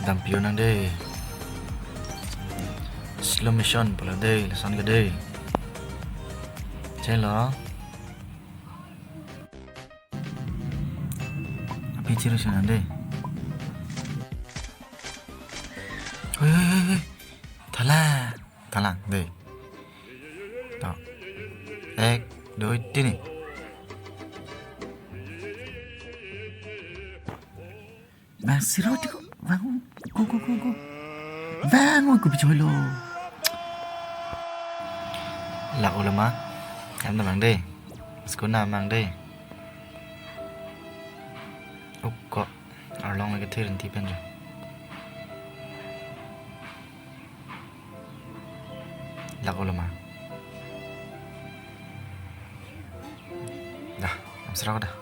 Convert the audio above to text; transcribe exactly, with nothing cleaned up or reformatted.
Dampi-o nang dei. Slow motion pala dei, lason ke dei. Chelo. Api chiru sinan dei. Hoi, hoi, hoi, hoi. Thalang, thalang dei. To. Ek, dui, tini. Bang, siro tiko, bang, go, go, go, go. Bang, oi, kopi choi lo. Lak-o lo ma. Kam na mang dei. Skuna mang dei. Uk ko. Arlong lagi thirin ti pen jo. Lak-o lo ma. Dah, am sero dah.